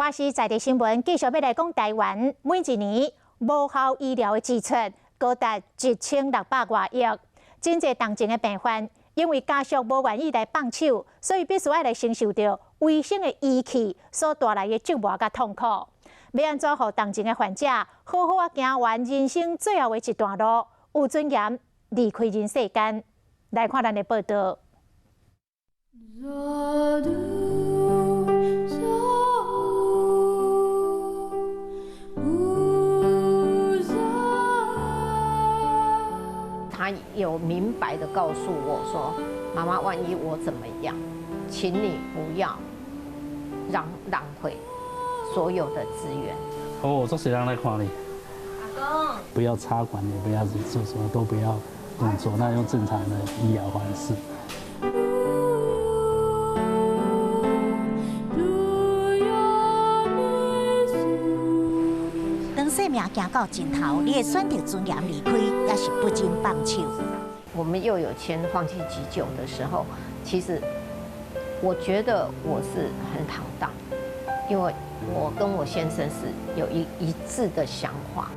華視在地新聞繼續欲來講台灣，每一年無效醫療的支出高達1600外億，真濟重症的病患，因為家屬無願意來放手，所以必須愛來承受著醫生的遺棄所帶來的折磨佮痛苦。欲按怎予重症的患者好好仔行完人生最後的一段路，有尊嚴離開人世間？來看咱的報道。他有明白的告訴我說：“媽媽，萬一我怎麼樣，請你不要讓浪費所有的資源。” 哦，這誰人來看你？阿公。不要插管，也不要做什麼，都不要動作，那用正常的醫療方式。當生命行到盡頭，你會選擇尊嚴離開，抑是不忍放手？我們又有簽放棄急救的時候，其實我覺得我是很坦蕩，因為我跟我先生是有一致的想法。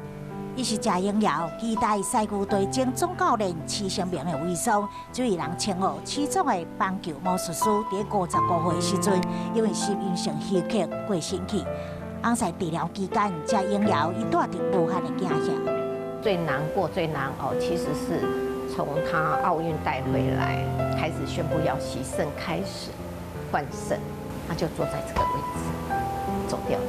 伊是謝英瑤，期待西區隊前總教練徐成明的遺孀，就予人稱呼徐總的棒球魔術師。佇55歲時陣，因為心源性休克過身去。翁婿治療期間，謝英瑤伊帶著無限的驚嚇。最難過、最難熬，其實是從他奧運帶回來，開始宣布要洗腎，開始換腎，他就坐在這個位置走掉了。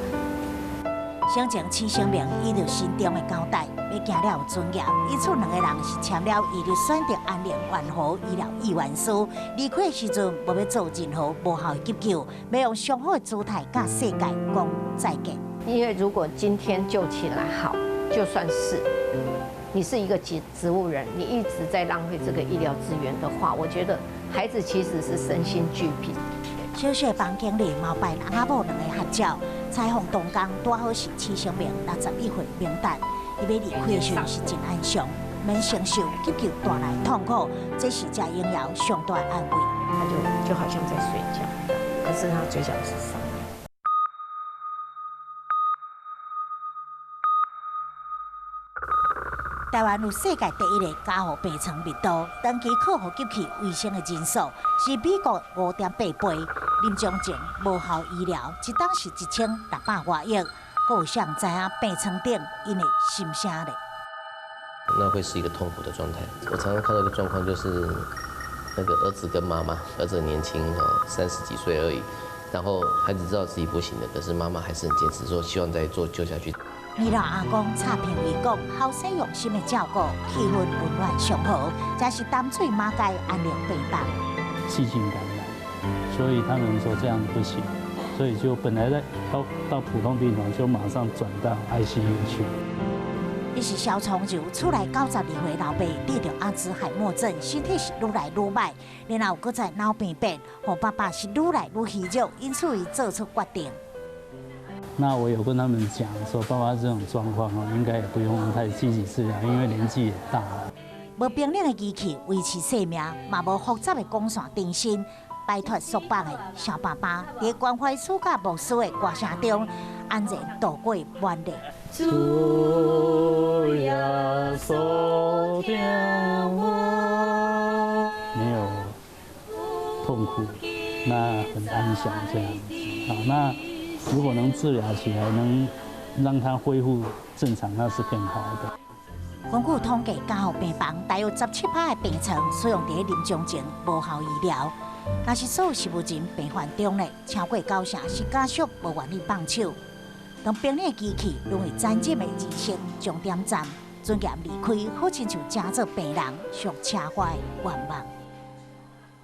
生前徐成明伊著心中的交代，欲行了有尊嚴。𪜶厝兩個人是簽了伊就選擇安寧緩和醫療意願書，離開的時陣無欲做任何無效的急救，欲用上好的姿態佮世界講再見。因為如果今天救起來好，就算是你是一個植物人，你一直在浪費這個醫療資源的話，我覺得孩子其實是身心俱疲。小小的房間裡，嘛擺翁仔某兩个合照。採訪當工，拄好是徐成明61歲冥誕，伊欲離開的時陣是真安詳，免承受急救帶來的痛苦，這是謝英瑤上大的安慰。他就好像在睡覺，可是他嘴角是上揚。台灣有世界第一个加護病床密度，長期克服急去醫生的人數是美國5.8倍。臨終前無效醫療，一冬是1600外億。閣有誰知影病床頂𪜶的心聲咧？那會是一個痛苦的狀態。我常常看到一個狀況，就是那個兒子跟媽媽，兒子很年輕哦，30幾歲而已，然後孩子知道自己不行了，可是媽媽還是很堅持，說希望再做救下去。年老阿公插片為講，後生用心的照顧，氣氛溫暖祥和，這是淡水馬偕安寧病房。細菌感染，所以他們說這樣不行，所以就本來在到普通病房，就馬上轉到 ICU 去。伊是蕭聰柔，厝內92歲老爸得著阿茲海默症，身體是愈來愈䆀，然後閣再腦病變，予爸爸是愈來愈虛弱，因此伊做出決定。那我有跟他們講說，爸爸這種狀況哦，應該也不用太積極治療，因為年紀也大了。無冰冷的機器維持生命，嘛無複雜的光線更新，擺脫束縛的蕭爸爸，佇關懷師佮牧師的歌聲中，安然度過晚年。主耶穌聽我，沒有痛苦，那很安詳這樣子啊。那如果能治療起來，能讓他恢復正常，那是更好的。根據統計，加護病房大約17%的病床使用佇臨終前無效醫療。若是所有植物人病患中呢，超過九成是家屬無願意放手。當冰冷的機器淪為殘忍的人生終點站，尊嚴離開，好親像成做病人上奢華的願望。